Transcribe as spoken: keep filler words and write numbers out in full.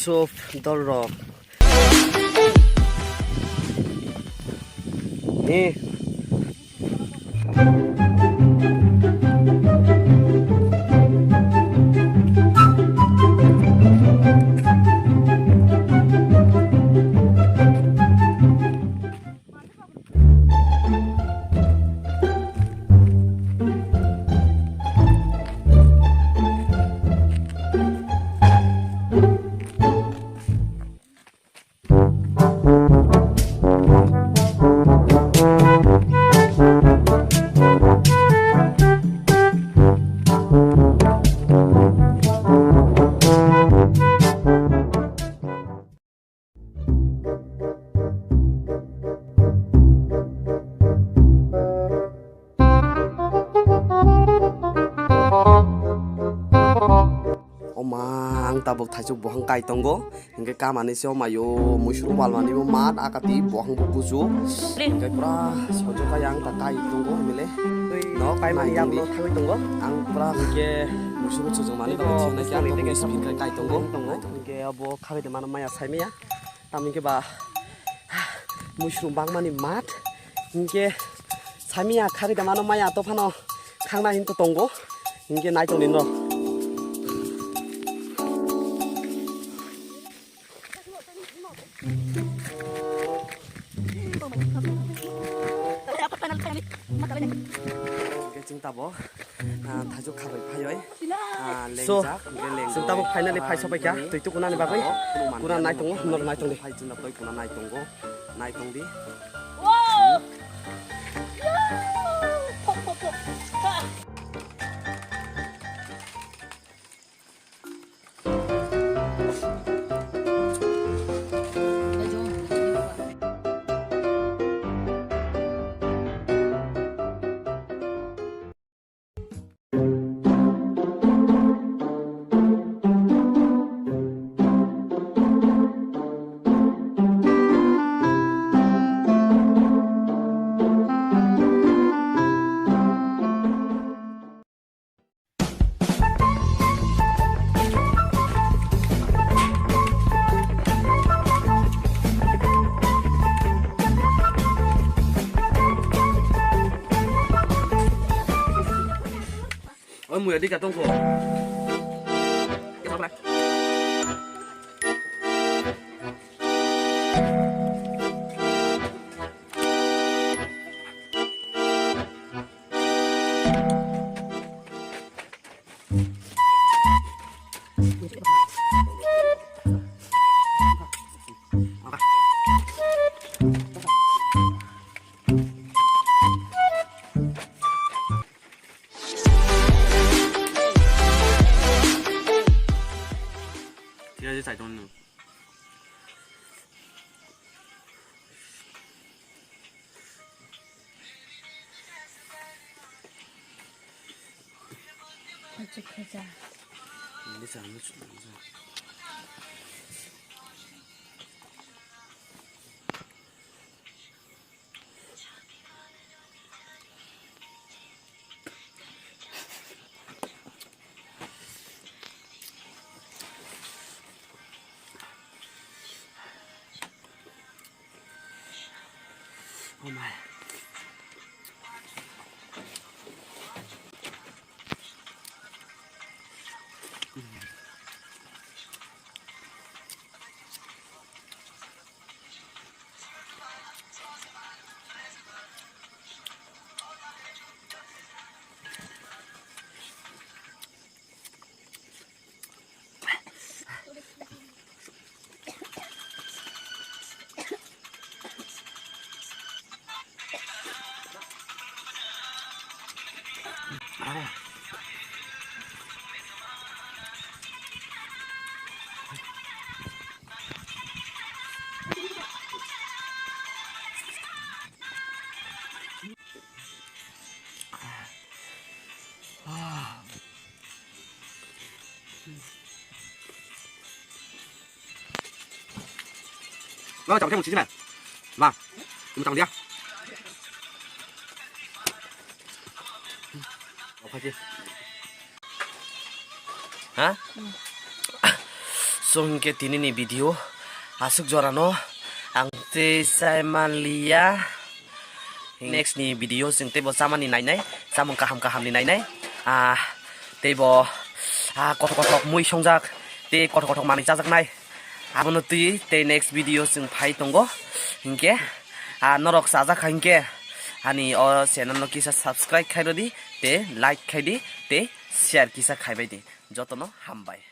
Sof dolrok. Ni. Oma, ang tabuk thaisuk buhang kai tongo, hinkhe kamani se omayo muisuru palmani bo mat akati buhang bo kuchuk, hinkhe pura sojok kai ang ta kai tongo himile. No, kai mani yam no thangwi tongo. Ang pura hinkhe muisuru chujwngmani bagwi thiknai khe ang tabuk speed kai kai tongo. Hinkhe abo khabai de mano maya saimaya. Tamo hinkhe ba muisuru bangmani mat. Hinkhe saimaya khabai de mano maya to phano khangna hinto tongo. Hinkhe nai tongni no. Hinkhe chwng tabuk. Ah, thaisuk khabai phaiwi. Ah, so, lengjak, hinkhe lengwi. Chwng tabuk finally phai sopai kha, twi tukunani bagwi. Kuna nai tongo, norok nai tongdi. Phai chwngno twi kuna nai tongo, nai tongdi. Oi, muya di katong ko. Thik ache, chai tong. Oh my. Lo, chang theng sini, ma. Ini chang dia. Apa sih? Ha? So hinkhe tinini video aswk jorano ang tei chai manliya. Next ni video chwng teibo chamani nainai, chamung kaham kaham ni nainai. Ah, teibo, ah, kothok kothok mui songjak, tei kothok kothok manwi chajaknai. Abono twi tei next video chwng phai tongo. Hinkhe, ah, norok chajak kha hinkhe ani o channel no kisa subscribe khai rwdi, tei like khai di, tei share kisa khaibai di. Jotono hambai.